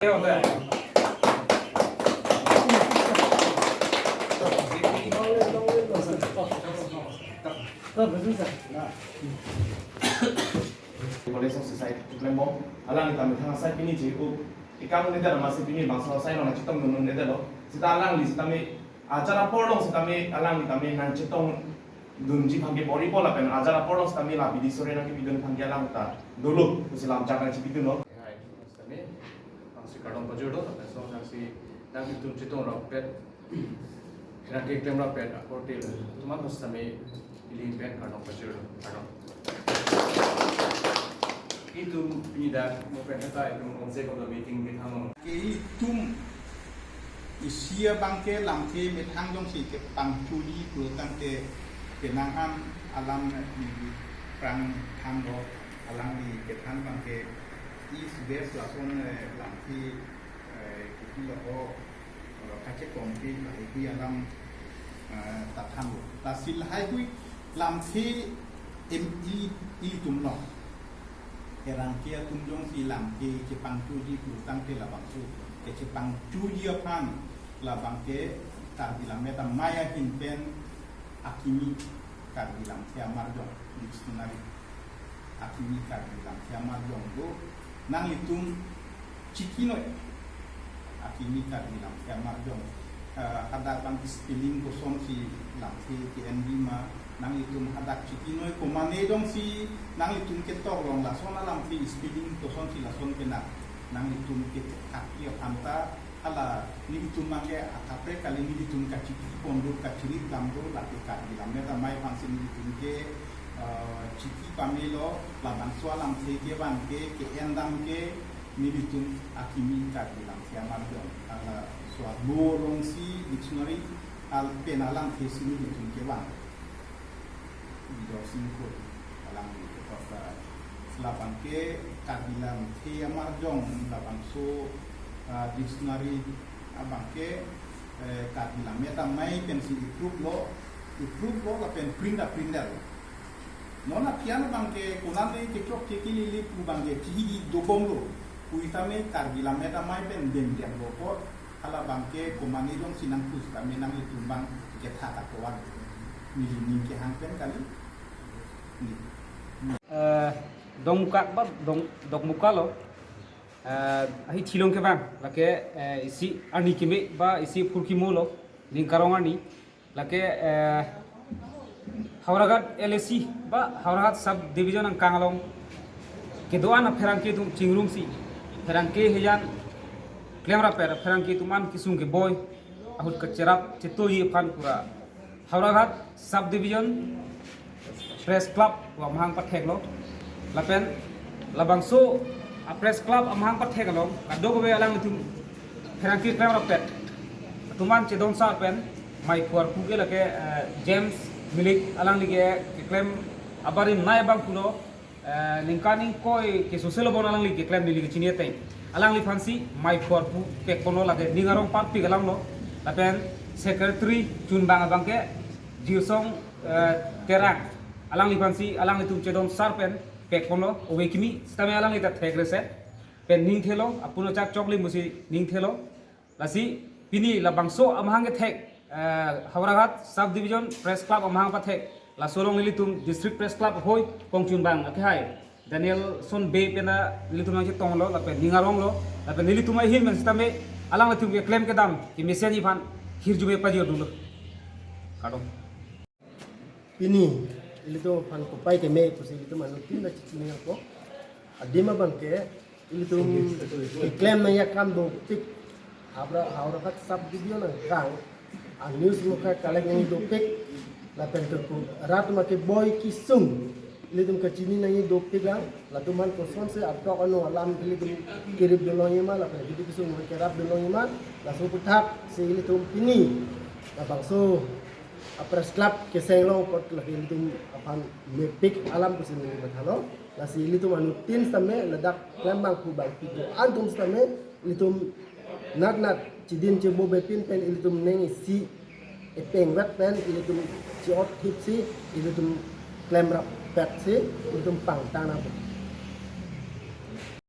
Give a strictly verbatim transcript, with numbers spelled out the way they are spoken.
College of Society keklembom, alangli tame thang asai pini ji u ikang nede lama si pini bangso asai long chetong nun nede lo. Sita alangli sitame ajar apor long sitame alangli tame nangchetongdunji aphan ke bor-ipo lapen ajar apor long sitame la bidi sore nangkepidun aphan ke alang ta dolo pusi lam chak nangchepidunlo. Hai, sitame bangsi kardom pajirlo, lapen so bangsi nangtum chetong rapet, nangkeklem rapet akorte atum aphan sitame ili pen kardom pajirlo, kardom. Itum pini dak mo pen heta itum object of the meeting methang. Ke itum isi abangke lamthe methang jongsi kepangthuji pulotangte penang an alam ni prang thanlo, alangli kethan abangke East West lason, eh, lamthe, eh, kipi lo ho, eh, kachekom ke lahaihui alam, eh, ta thanlo. Lasi lahaihui lamthe em i, ilitum lo. Pherangke atum jongsi lamthe kepangthuji pulotangte labangso kechepangthuji aphan labangke Karbi Lammet Amei ahin pen akimi Karbi Lamthe Amarjong dictionary, akimi Karbi Lamthe Amarjong do, nanglitum chiki noi. Akimi Karbi Lamthe Amarjong, eh, hadak abang spelling kosonsi lamthe ke-enji ma, nanglitum hadak chiki noi, komane jongsi nanglitum ketok long lason alamthe spelling kosonsi lason penang, nanglitum ke-, kaki aphanta hala nelitum abangke akaprek kali, nelitum kachiki pon do, kachirit dam do, lake Karbi Lammet Amei aphansi nelitum ke, eh, chiki pamelo, labangso alamthe ke abangke ke-en dam ke nelitum akimi Karbi Lamthe Amarjong, hala so arlo alongsi dictionary al pen alamthe si nelitum kevang. Bijok Singkur alangli ketok ta labangke Karbi Lamthe Amarjong labangso, ah, dictionary abangke, eh, Karbi Lammet Amei pensi approve lo, approve lo lapen print ta print lo. Non aphian abangke konane kechok chekilili pu abangke chihidi dobomlo. Pu sitame Karbi Lammet Amei pen dengdeng lo ko. Hala abangke komane jongsi nangpu sitame nanglitum abang ketha ta kowan. Neli ning kehang pen kali. Ni. Eh, Dongmukak ba Dong, Dokmoka lo. Eh, ahi thilong kevang, lake, eh, isi arni keme ba isi phurkimo lo, ning karong arni. Lake, eh, Howraghat L A C ba Howraghat Sub Division angkang along kedo-an apherangke atum chingrumsi, pherangke hejan klem rapet, pherangke atum an kesung keboi ahut kacherap chetoji aphan pura Howraghat Sub Division Press Club amahang patheklo. Lapen labangso a Press Club amahang pathek along kadokave alanglitum pherangke klem rapet atum an chedon sar pen maiphu arpu ke lake, eh, James Milik, alangli ke keklem abarim nai abang pulo, eh, ningkan ingkoi ke soselo bon alangli keklem, neli kechini ateng. Alangliphansi maiphu arpu pekponlo, lake ning arong parpik alam lo. Lapen secretary chunbang abangke Jirsong, eh, Terang, alangliphansi alanglitum chedon sar pen pekponlo, ove kimi sitame alangli ta thekrese pen ning thelo, apun achak choklim pusi ning thelo. Lasi pini labangso amahang kethek, eh, Howraghat Sub Division Press Club amahang pathek, laso along nelitum District Press Club ahoi kongchunbang akehai Danielson Bey pen ta nelitum nangchetonglo, lapen ning arong lo, lapen nelitum ahin pen sitame alanglitum keklem kedam kemesenji aphan hirjume pajir dunlo. Kardom. Pini ilitum aphan kopai keme pusi ilitum anuttin ta chichiningpo. Adim abangke ilitum keklem nangji akam dopik, Howraghat Sub Division angkang a-news mukha collect nangji dopik, lapen ke rat ma keboi kesung ilitum kachini nangji dopik lang, latum aphan kosonsi atok ano alam ilitum kerip dun longji ma, lapen kedo kesung kerap dun longji ma, laso aputhaksi ilitum pini labangso a Press Club keseng along apot lake ilitum aphan mepik alam pusi neli pathalo. Lasi ilitum anuttin sitame ladak klembangphu bangpi do-an atum sitame ilitum natnat chidin chebo bepin pen ilitum ning isi epeng vet pen ilitum chi-ot thipsi ilitum klem rapetsi ilitum pangtang nangpo.